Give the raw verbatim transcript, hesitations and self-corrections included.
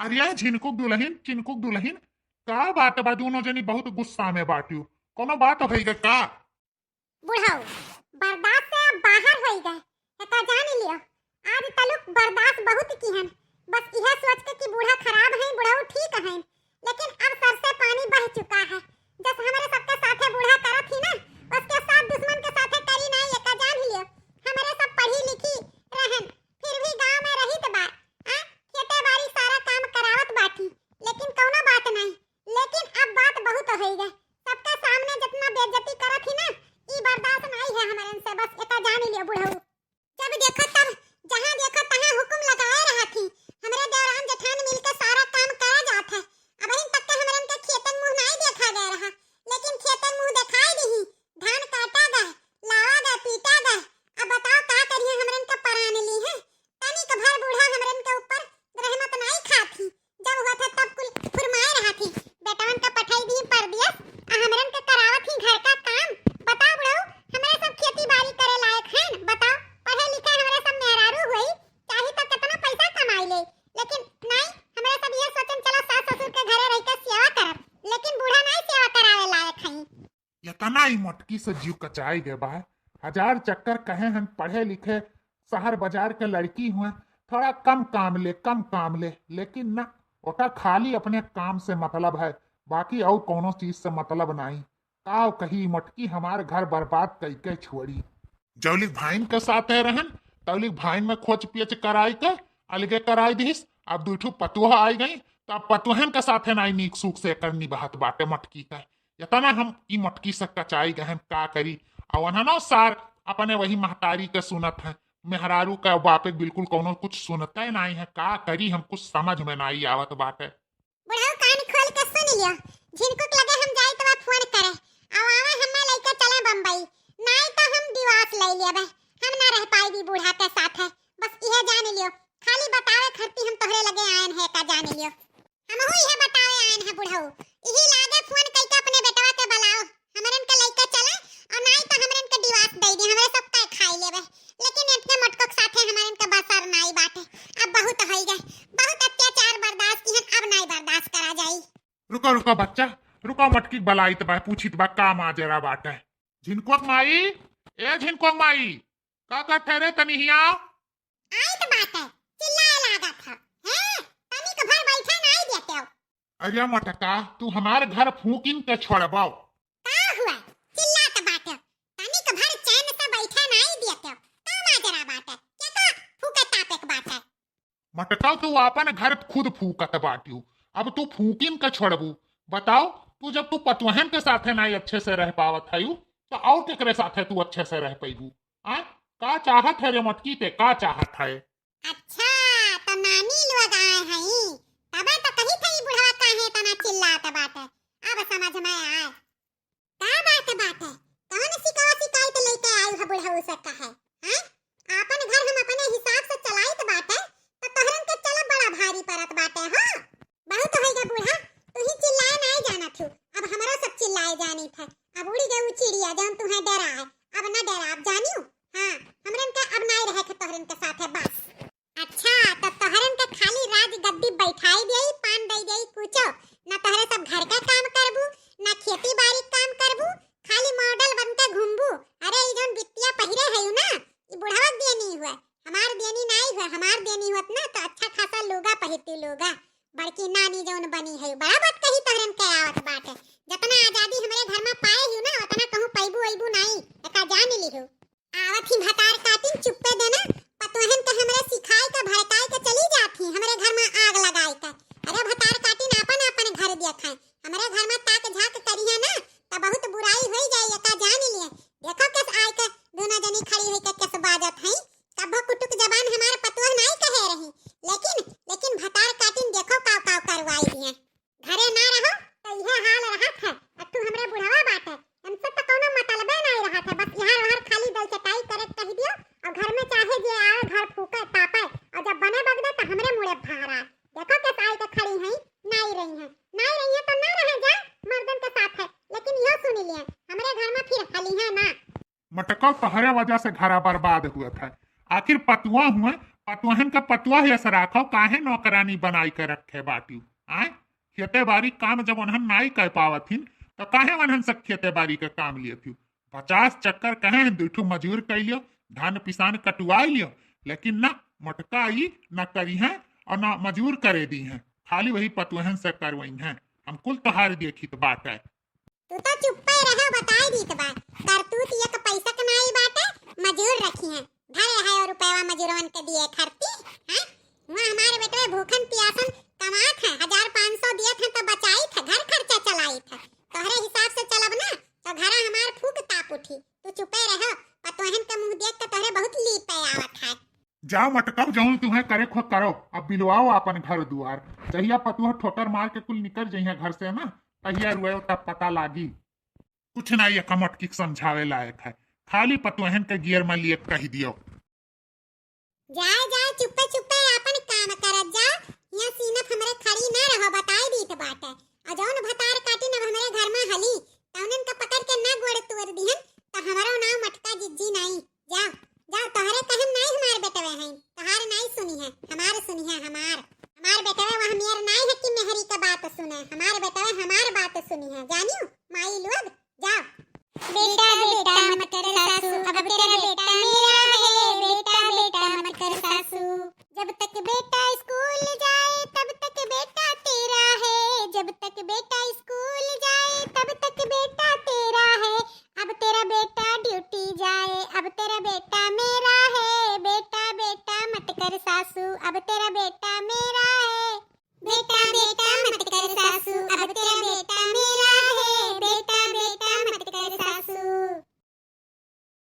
अरे झिनकुक दुलहिन, झिनकुक दुलहिन, का बात बा? दूनो जनी बहुत गुस्सा में बाटियो, कौनो बात होइगा का? बुढ़ऊ, बर्दाश्त से अब बाहर होइगा, एका जान लियो। आज तलुक बर्दाश्त बहुत किहन, बस इहे सोच के कि बूढ़ा खराब हैं, बुढ़ऊ ठीक हैं, लेकिन अब सर से पानी बह चुका है। जस हमरे सबके साथे बूढ़ा करत ही ना, उसके साथ दुश्मन के साथे करी नाई, एका जान लियो। हमरे सब पढ़ी लिखी रहन, फिर भी गाँव में रहित बा, आ, खेते बाड़ी सारा काम करावत बाटी, लेकिन कौनो बात नाई। लेकिन अब बात बहुत होइगा, सबके सामने जितना बेइज्जती करत ही ना, ई बर्दाश्त नाई है हमरन से, बस एका जान लियो बुढ़ऊ। जब देखो तब, जहाँ देखो तहाँ हुकुम लगाए रहत ही। हमरे देवरान जेठान मिलके सारा काम करा जात है। अबहिन तक के हमरन के खेतन मुँह नाई देखा गए रहा, लेकिन खेतन मुँह देखाई दिही। धान काटा गए, लावा गए, पीटा गए। अब बताओ का करिए, हमरन के परान ली है। तनिक भर बूढ़ा हमरन के ऊपर रहमत नाई खात ही। जब हुआ था तब कुल फुरमाए रहा थी, बेटवन का पठाई दी परदेस, आ हमरन के करावत ही घर का काम। बताओ बुढ़ऊ, हमरे सब खेती बाड़ी करे लायक हैं? बताओ, पढ़े लिखे हमरे सब मेहरारू हुई, चाही तो कितना पैसा कमाई ले, लेकिन नाई, हमरे सब ये सोचन चला सास ससुर के घरे रह के सेवा करब, लेकिन बूढ़ा नाई सेवा करावे लायक हैं। इतना ही मोटकी से जीव कचाई गए बा। हजार चक्कर कहे हन, पढ़े लिखे शहर बाजार के लड़की हुए, थोड़ा कम काम ले, कम काम ले, लेकिन ना, ओका खाली अपने काम से मतलब है, बाकी और कौनो चीज से मतलब नाई। काव कही मोटकी हमार घर बर्बाद कई के छोड़ी। जौलिक भाइन के साथे रहन, तौलिक भाइन में खोच पियच कराई के अलगे कराई दिस। अब दुई ठो पतोह आई गई, तो अब पतोहन के साथे नाई नीक सूख से एकर निभात बाटे मोटकी के। इतना हम ई मोटकी से कचाई गहन का करी। और वननो सार अपने वही महतारी के सुनत है, मेहरारू का बापे बिल्कुल कौनो कुछ सुनते नाई है। का करी हम, कुछ समझ में नाई आवत बाटे। बुढ़ऊ कान खोल के सुन लियो, झिनकुक लगे हम जाई तो फोन करे, और आवा हमें लेके चले बम्बई, नाई तो हम डिवोर्स ले लेबे, हम ना रह पाई बूढ़ा के साथ है। बस इहे जान लियो, खाली बतावे खरती हम तोहरे लगे आयन है का जान लियो। हमहू इहे बतावे आयन है बुढ़ऊ, इही लागे फोन कइके अपने बेटवा के बुलाओ, हमरन के लइके चले, और नाई तो हमरन के डिवोर्स दे दे, हमरे सब तय खाई लेबे। लेकिन इनके मटको के साथे हमरन के बसर नाई बाटे। अब बहुत होई गए, बहुत अत्याचार बर्दाश्त किहन, अब नाई बर्दाश्त करा जाई। रुको रुको बच्चा, रुको, मटकी बलाइत बा, पूछित बा का माजरा बाटे। झिनकुक माई, ए झिनकुक माई, का कहत है रे, तनी हिया? आइत बाटे, चिल्लाए लागत ह। हैं? तनिक भर बैठे नाई देते हो। अरे मटका, तू हमार घर फूकिन के छोड़बो। का हुआ? चिल्लात बाटे। तनिक भर चैन से बैठे नाई देते हो। का माजरा बाटे? के का फूके तापे के बाटे? मटका, तू आपन घर खुद फूकत बाटियो, अब तू फूकिन के छोड़बू। बताओ, तू जब तू पतोहन के साथे नाई अच्छे से रह पावत हयू, तो और केकरे साथे तू अच्छे से रह पैबू? आ? का चाहत है रे मटकी ते, का चाहत है? अच्छा, तो नानी लोग आए हई, तबे तो कही थई बुढ़वा काहे तना चिल्लात बाटे। अब समझ में आए। का बात बाटे? कौन शिकवा शिकायत लेके आयु है बुढ़ऊ से कहे? हैं? आपन घर हम अपने हिसाब से चलाइत बाटे, तो तोहरन के चलब बड़ा भारी परत बाटे, हो? बहुत होइगा बूढ़ा, तू ही चिल्लाए नाई जानत हू, अब हमरो सब चिल्लाए जानित है। अब उड़ी गए उ चिड़िया जौन तुहे डराए, अब ना डराब जानियो। हाँ, हमरन के अब नाई रहे के तोहरन के साथे बस। अच्छा, तो तोहरन के खाली राज गद्दी बैठाई देई, पान दे देई कुछो, ना तोहरे सब घर का काम करबू, ना खेती बाड़ी काम करबू, खाली मॉडल बन के घूमबू। अरे ई जौन बित्तिया पहिरे है ना, ई बुढ़वा देनी हुआ, हमार देनी नाई हुआ, हमार देनी हुआ ना तो अच्छा खासा लुगा पहिरती लुगा। बड़की नानी जौन बनी है, बड़ा बात कही तोहरन के आवत बाटे। जतना आजादी हमरे घर में पाए ही ना, उतना कहूँ पैबू अइबू नाई, एका जान लिहू। आवत ही भतार काटिन चुप्पे देना, पतोहन के हमरे सिखाई के भड़काई के चली जात ही, हमरे घर में आग लगाई के। अरे भतार काटिन आपन आपन घर देखाए, हमरे घर में ताक झाक करिहे ना, त बहुत बुराई होई जाई, एका जान लिए। देखो केस आए के दोनों जनी खड़ी होई के केस बाजत हई, कब्बो कुटुक जबान हमार पतोह नाई कहे रही, लेकिन, लेकिन भतार काटिन देखो काव काव करवाई दिए। घरे ना रहो, तो इहे हाल रहत है। अब तू हमरे बुढ़वा बाटे, हमसे तो कौनो मतलबे नाई रहत है। बस यहाँ रहर खाली दल चटाई करे के कह दियो, और घर में चाहे जे आए, घर फूके, तापे, और जब बने बगदे, तो हमरे मुड़े भारा। देखो के साई के खड़ी हैं, नाई रही हैं, नाई रही हैं तो ना रहे जाए मर्दन के साथ है, लेकिन इहो सुन लिए, हमरे घर में फिर हली है ना। मटकल तोहरे वजह से घरा बर्बाद हुआ था। आखिर पतुआ हुए, पतोहन का पतोह यस राखो, काहे नौकरानी बनाई के रखे बाटिउ? आय, खेते बारी काम जब ओनहन नाई कर पावत हिन, तो काहे ओनहन से खेते बारी के काम लियत हिउ? पचास चक्कर कहे हैं, दुइ ठो मजूर कइ लियो, धान पिसान कटुआइ लियो, लेकिन ना मोटका ई ना करिहैं और ना मजूर करे दीहैं, खाली वही पतोहन से करवइहैं। हम कुल तोहार देखित बाटे। तू तो चुप्पे रहो, बताई दीत बा। करतूत एक पैसा के नाई बाटे, मजूर रखिहैं। धरे है और रुपयवा मजूरवन के दिए खरती, हैं? वहाँ हमारे बेटवे भूखन पियासन कमात है, हजार पाँच सौ दियत है तो बचाइत है, घर खर्चा चलाइत है। तोहरे हिसाब से चलब ना तो घरा हमार फूक ताप उठी। तू चुप्पे रहो, पतोहन के मुँह देख के तोहरे बहुत लीपे आवत है। जाओ मटकाओ, जौन तुम्हें करे खो करो, अब बिलवाओ आपन घर दुआर। जहिया पतोह ठोकर मार के कुल निकर जइहैं घर से ना, तहिया रुएव तब पता लागी। कुछ ना ये कमटकी के समझावे लायक है, खाली पतोहन के गियर में लिए कहि दियो। जाए जाए चुप्पे चुप्पे आपन काम करत जाओ, यहाँ सीनत हमरे खड़ी ना रहो, बताई दीत बाटे। और जौन भतार काटी न हमरे घर में हली, तौनन का पकड़ के ना गोड़ तोड़ दिहन, तो हमरो नाम मटका जिज्जी नाई। जाओ, जाओ, तोहरे कहन नाई हमार बेटवे हैं, तोहार नाई सुनिहैं, हमार सुनिहैं, हमार। हमार बेटवे वह मेर नाई है कि मेहरी का बात सुने, हमार बेटवे हमार बात सुनिहैं, जानियो, माई लोग, जाओ। बेटा, बेटा मत कर सासू, अब तेरा बेटा मेरा है, बेटा, बेटा मत कर सासू। जब तक बेटा स्कूल जाए, तब तक बेटा तेरा है, जब तक बेटा स्कूल जाए, तब तक बेटा तेरा है। अब तेरा बेटा ड्यूटी जाए, अब तेरा बेटा मेरा है, बेटा, बेटा मत कर सासू, अब तेरा बेटा